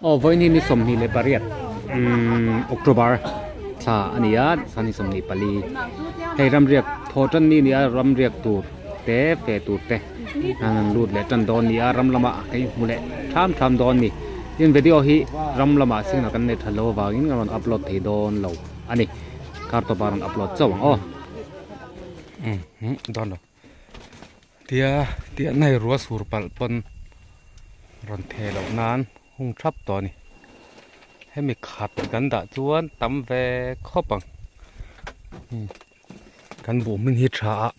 Aw vawiin hi ni 28 umm October thla a ni a chuan ni 24 hei ramriak thaw tan ni a ni a ramriak tur te fe tur te an rawn lut leh tan dawn a ni a ram lamah kan inhmu leh tham tham dawn a ni tin video hi ram lamah signal kan nei that loh avangin ka rawn upload thei dawn lo a ni kar tawpah rawn upload chauh ang aw umm dawn lo. Tia tiahna hi rua sur palh pawn rawn theh loh nan hung thap tawh a ni. Hemi khat kan dah chuan tam ve khawp ang. Kan buh hming hi tha a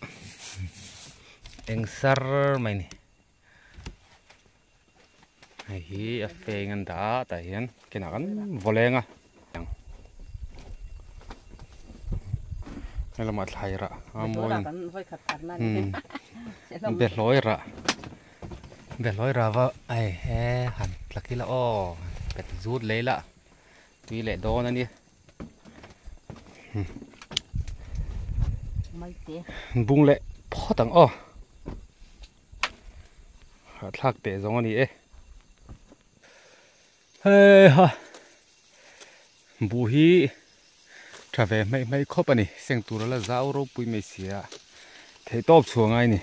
eng sar mai a ni. Hei hi a feng an dah a tah hian kinah kan vaw leng a helamah thlai rah a mawi be hlawi rah be hlawi rah va hei he han tla kila aw pet zut leh ila tui leh dawn a ni bung leh phawt ang aw. Hahthlak teh zawng a ni e. Hei ha buh hi tha ve hmaih hmaih khawp a ni seng tur a la zau ropui mai si a theih tawp chhuah ngai a ni.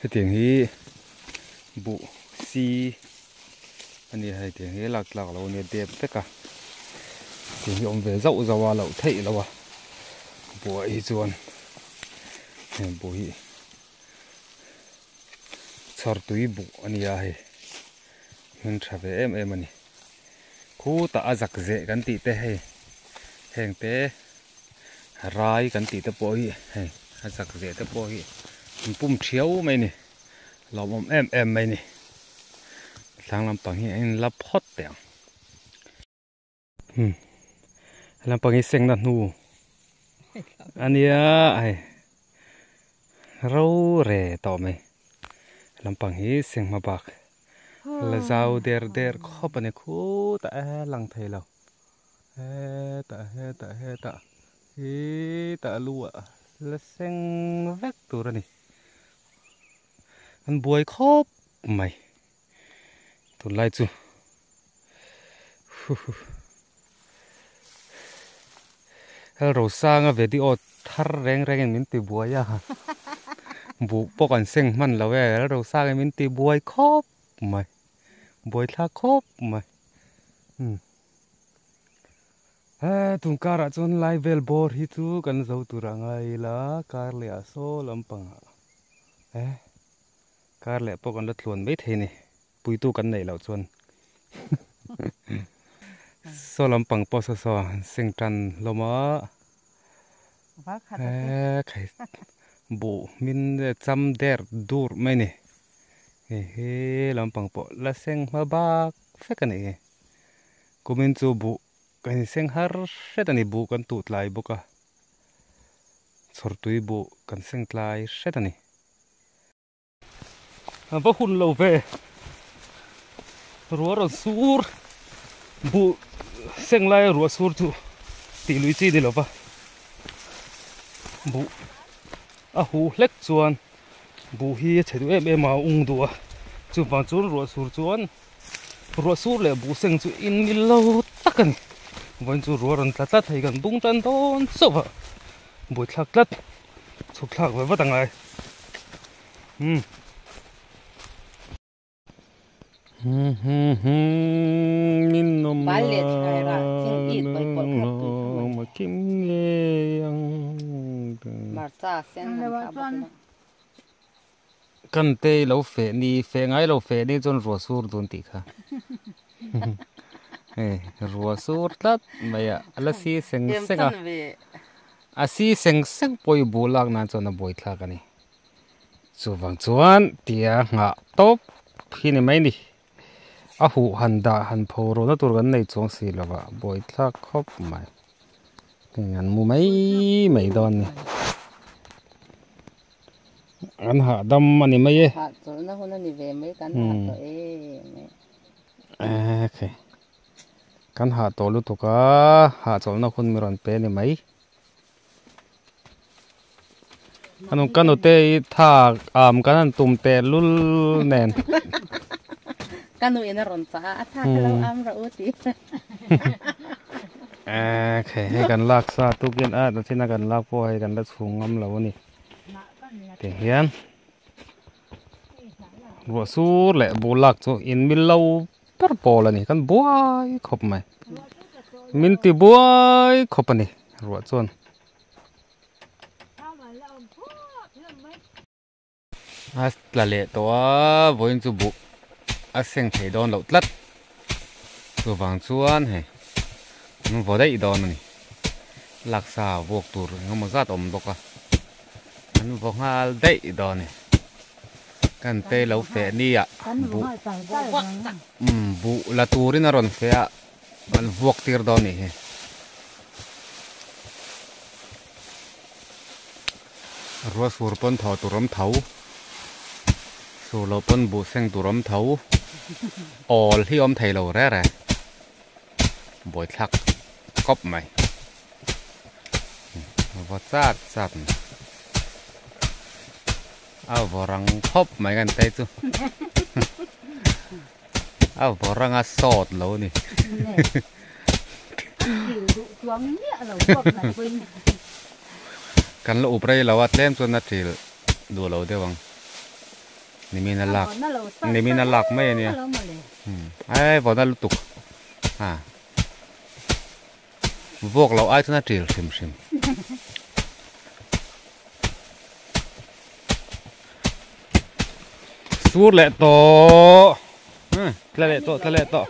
Hetiang hi buh si a ni a hetiang hi lak tlak loh a nia dep vek a hetiang hi awm ve zauh zauh a loh theih loh a buh ah hi chuan heng buh hi chhawr tui buh a ni a hei hming tha ve em em a ni. Khutah a zak zeh kan tih te hei heng te rai kan tih te pawh hi hei a zak zeh te pawh hi an pum thiau mai a ni lawmawm em em mai a ni tlang lampang hi a inla phawt teh ang hmm lampang hi sengna hnu a nia hei ro re tawh mai lampang hi seng hma bak. La zau der der khawp a ni khutah e lang thei lo hetah hetah hetah hetah lu ah la seng vek tur a ni an buai khawp mai tunlai chu huhu Lalrosanga video thar reng rengin min ti buai a buh pawh kan seng hman lo e Lalrosanga min ti buai khawp mai buai thlak khawp mai umm he tun karah chuan lai vel bawr hi chu kan zo tur a ngai ila kar leh ah saw lampangah he kar leh pawh kan la tluan maithei a ni. Puitu kan neih loh chuan saw lampang pawh saw saw an seng tan hlawm a ekhai buh hmin cham der dur mai a ni hei hi lampang pawh la seng hma bak vek a nih hi kumin chu buh kan inseng har hret a ni buh kan tuh tlai bawk a chhawrtui buh kan seng tlai hret a ni. A va hun lo ve ruah rawn sur buh seng laia ruah sur chu tih lui chi ni lo va buh a huh hlek chuan buh hi a chhe duh em em a a ung duh a chuvang chuan ruah sur chuan ruah sur leh buh seng chu in mil lo tak a ni vawiin chu ruah rawn tla tlat hei kan bung tan dawn chauh a buaithlak tlat chhuk thlak ve vat angai. Hmm. Hmm hmm hmm min nom Bal leh thlai rah ching it bai pawlh khat tui kha mai. Ma kim ngei ang. Marcha sen han kha bawk ila. Kan te lo feh ni feh ngai lo feh ni chuan ruah sur dun tih kha. Hei ruah sur tlat mai a a la si seng seng a. A si seng seng pawh i buh lak nan chuan a buaithlak a ni. Chu wang chuan tia nga top hi ni mai ni a hu han da han phoro na tur kan nei chuang si lova boi thlak khop mai an mu mai mai don ni an ha dam ani mai e ha chol na hun ani ve mai kan ha to e mai okay kan ha to lu tuka ha chol na hun mi ron pe ni mai anung kanu te tha am kan an tum te lul nen kanu ina ron cha a tha lo am ra u ti okay hei kan lak sa tukin a ta china kan lak po hei kan la chhung ngam lo ani te hian ro sur le bulak chu in mil lo per pol ani kan buai khop mai min ti buai khop ani ro chuan a tla le to a voin chu bu a seng thei don lo tlat chu wang chuan hei nu vo dei don ani laksa vok tur ngamo zat om boka an vo ngal dei don ni kan te lo fe ni a bu bu la turin a ron fe a an vuak tir don ni he ro sur pon tho turom thau su lo pon bu seng turom thau ol hi om thei lo re re boi thak kop mai vo chat chat a vorang khop mai kan te chu a vorang a sot lo ni kan lo uprei lo a tlem chuan a thil du lo deuh ang nimina lak nimina lak mai ania ai vona lutuk ha vok lo ai chuan a thil hrim hrim sur le to tla le to tla le to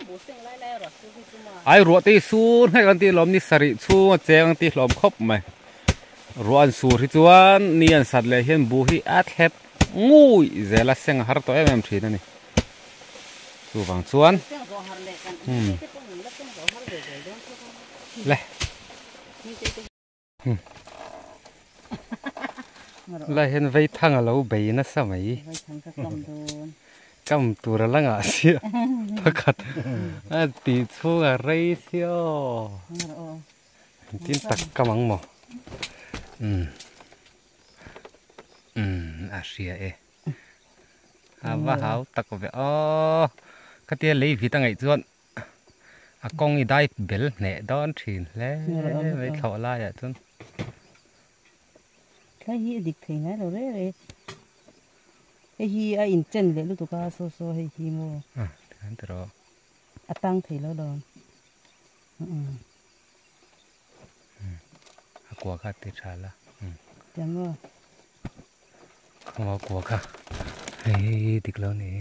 ai ruột ti sur hay kan ti lom ni sari chu cheng ti lom khop mai ruan sur hi chuan ni an sat le hian bu hi a thlep ngui zela seng har to em em thin ani chu wang chuan le la hian vei thang alo bei na sa mai kam tur langa sia pakhat a ti chunga rei sio tin tak kamang mo a ria e a va hau tak ve o katia lei vi ta ngai chuan a kong i dai bel ne don thin le mai tho la ya chun cái hi dik thei ngai lo re re cái hi a in chen le lu tu ka so so hei hi mo a kan tro a tang thei lo don a kwa kha ti tha la chang mo mo kwa kha hei dik lo ni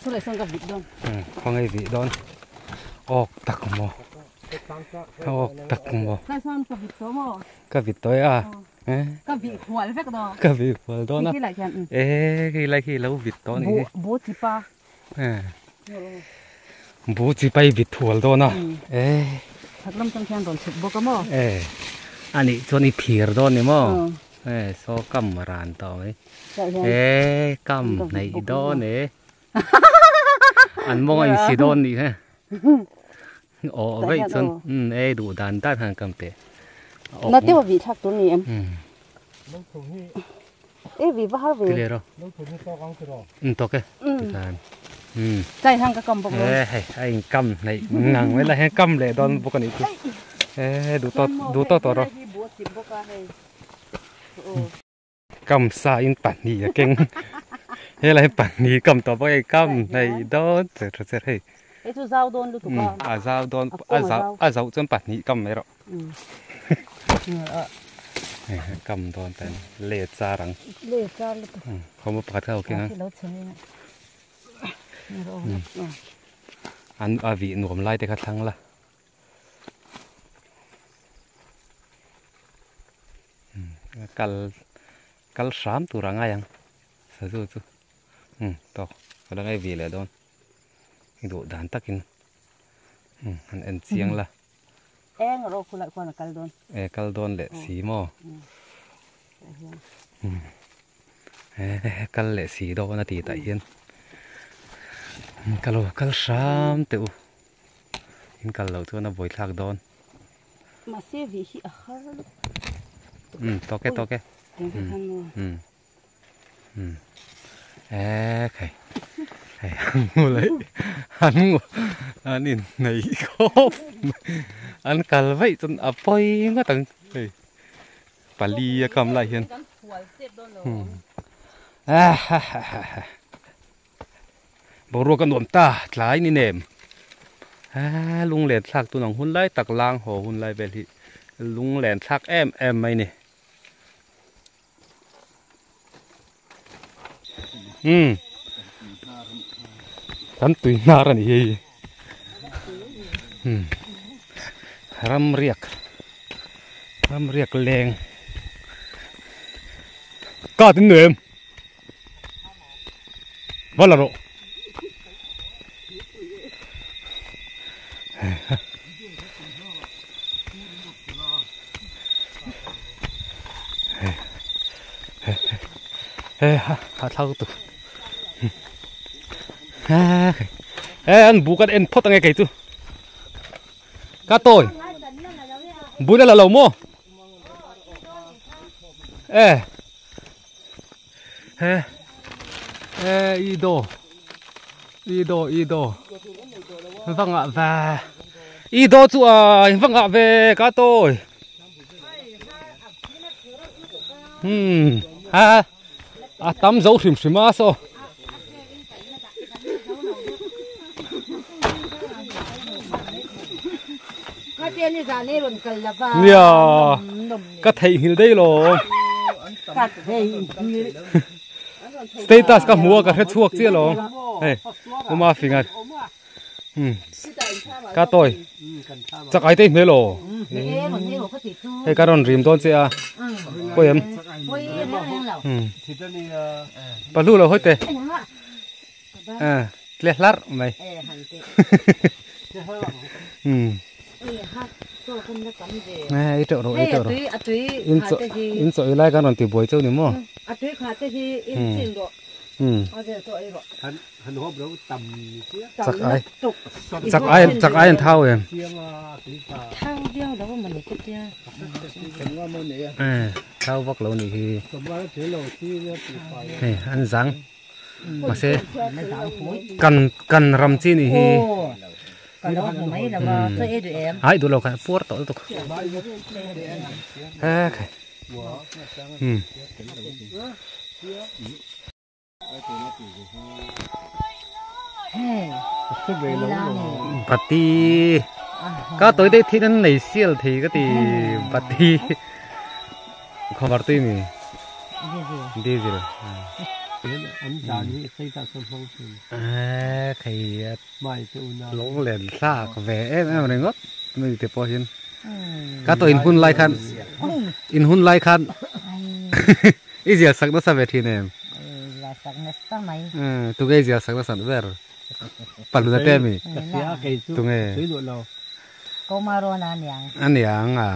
số lại xong gặp vịt đón không ai vịt đón ốc tặc mò ốc tặc mò lại xong gặp vịt tối mò gặp vịt tối à gặp vịt hual vẹt đó gặp vịt hual đó nè ê khi lại khi lâu vịt tối này bố chỉ pa bố chỉ bay vịt hual đó nè ê thật lâm trong khen đón chụp bố cái mò ê anh ấy cho đi phìa đó nè mò ê số cầm mà ràn to ấy ê cầm này đó nè anh mong anh xì đôn đi ha ồ vậy chân ê đủ đàn đan hàng cầm tệ nó tiêu vị thắc tuấn em ê vị bao vị to cái chạy hàng cái cầm bọc ê anh cầm này ngang với lại hàng cầm lại đón bọc này ê đủ to to rồi cầm xa in bản nhỉ kinh thế là bản nhỉ cầm to bọc cầm này đó chết chết hay ê chú giao đôn luôn tụi con à giao đôn à giao chân bản nhỉ cầm này rồi cầm đôn tên lệ cha rằng lệ cha luôn không có bắt theo kia. An a vih nuam lai te kha thlang la. Kal kal hram tur a ngai ang sazu chu umm tawk ka la ngai vih leh dawn i duh dan takin umm han en chiang la. Eng rawh khulai khuan a kal dawn. E kal dawn leh si maw umm e kal leh si dawn a tih tah hian ka lo kal hram teh u in kal loh chuan a buaithlak dawn. Mahse vih hi a har lutuk. Umm tawk e tawk e. Umm umm e khai hei an ngu leh an ngu an in nei khawp mai an kal vaih chuan a pawi ngawt ang hei pali a kam lai hian a ha ha ha. Boruak a nuam ta tlai ni nem aa lunglen thlak tun ang hun lai tak lang haw hun lai vel hi lunglen thlak em em mai ni umm kan tui hnar a ni hei umm ramriak ramriak leng ka tin nem. Va la rawh. He ha ha thlau tu. He an bu kan en phawt ange kei chu. Ka tawi. Bul a la lo maw? E. He e i do i do i do va ngah ve i do chu a va ngah ve ka tawi hmm ha a tam zo hrim hrim a saw Nia ka theihnghilh daih lo status ka hmu a ka hre chhuak chiah lo hei uma finga ka tawi chak ai te hmel aw hei ka rawn rim dawn che a pawi em pahlu lo hawi te tle hlarh mai ei teuh rawh ei teuh rawh in chaw in chaw ei lai khan rawn ti buai chauh ni maw chak ai chak ai chak ai an thau em thau vak lo nih hi hei an zang. Mahse kan kan ram chi nih hi ai duh lo kha puar tawh lutuk he khai um bati ka toi te thin an nei sial thei ka ti bati Khabar tui mi diesel khei lung len thlak ve em em ringawt mi te pawh hian ka tawh in hun lai khan in hun lai khan i zial sak nasa ve thin em tunge i zial sak nasa ber paluna te ami tunge. A niang a.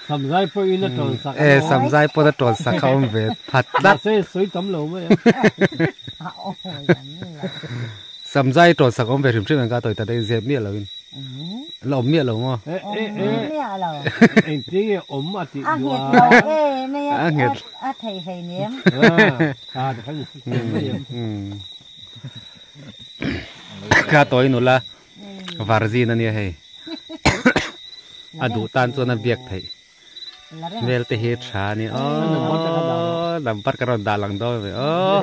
Samzai pawhin a tawn sak a. E samzai pawhin a tawn sak a awm ve phat tlat. Mahse sawi tam lo mai a. Samzai tawn sak a awm ve hrim hrim ang ka tawi ta daih zep miah loin. La awm miah lo maw? E e e. Engtin nge awm a tih duh a. A nghet. A thei hlei nem. A a thei em. Ka tawi nula. Varzin a nia hei a duh tan chuan a biak theih hmel te hi tha a ni aww number ka rawn dah lang dawn ve aww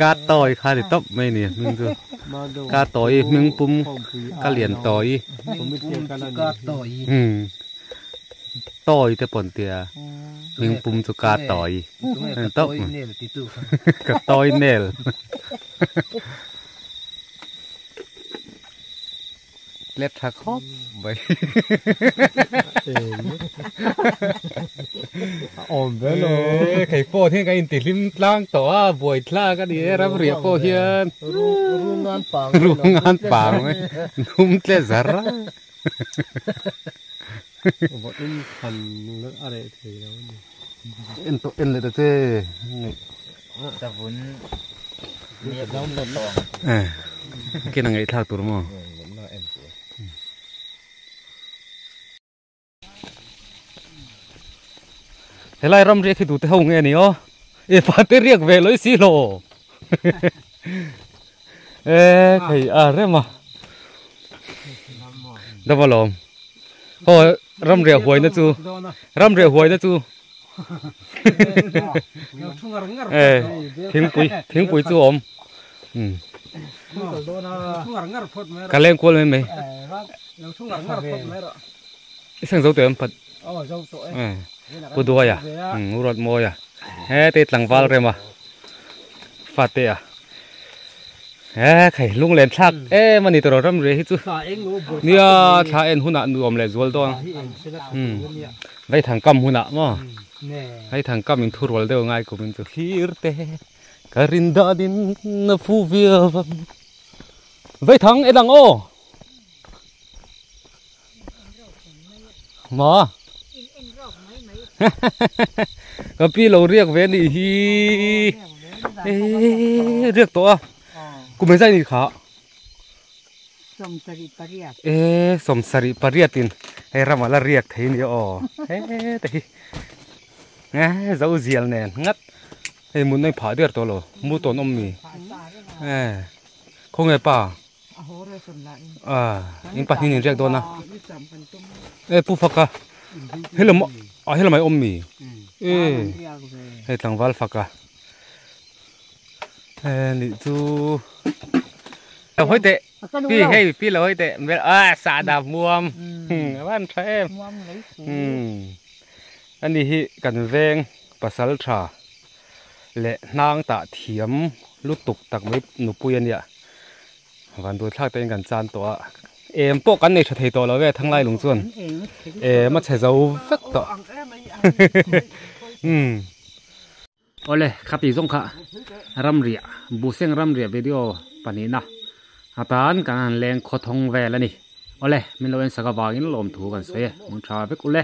ka tawi kha ni tawp mai ni hming chu ka tawi hming pum ka lian tawi. Toi te pon tia. Ming pum chu ka toi. Ka toi nel ti tu. Ka toi nel. Let tha khop bai. Om ve lo. Khai po hian ka in ti hlim tlang tawh a, buai thlak a ni e, ram riah pawh hian. Rungan pang. Rungan pang mai. Num tle zar a. Vawt in khan a reh thei lo a ni. En tawh en leh ta che. Savun nep tawng. Eh. Ken a ngaihthlak tur maw? Helai ram riak hi tute ho nge ni aw e pa te riak ve lawih si lo e thei a rem a dava lawm haw ram riah huai na chu ram riah huai na chu e thingpui thingpui chu awm ka leng kual mai mai i seng zo teh an phat pu duaia u rawt mawia hete tlangval rema fate a he khai lunglen thlak em ani tawh ram ri hi chu nia thla en hunah nuam leh zual dawn vaithang kam hunah maw vaithang kam in thurual deuh ngai kum in chu thlir te ka rin danin a fu viau ang vaithang e dang aw. Ma ka pi lo riak ve nih hi e riak tawh a kum engzah ni kha e sawmsarih pariat in hei ramah la riak thei nia aw he te hi e zo zial nen ngat hei mun a inphah der tawh lo mu tawn awm mi e khawnge pa. In pahnih in riak dawn a e pu faka helam ah helam ah i awm mi e hei tlangval faka e nih chu lo hawi teh pi hei pi lo hawi teh a sahdah muam a van tha em ani hi kan veng pasal tha leh hnang tah thiam lutuk tak mai nupui a nia van dul thlak te in kan chan tawh a em pawh kan nei tha thei tawh lo ve thanglai lung chuan em a chhe zo vek tawh umm awle khati zawng kha ramriah buhseng ramriah video pahnihna atan kan han leng khawthawng vel a ni awle min lo en sak avangin lawmthu kan sawi e mun tha vek ule.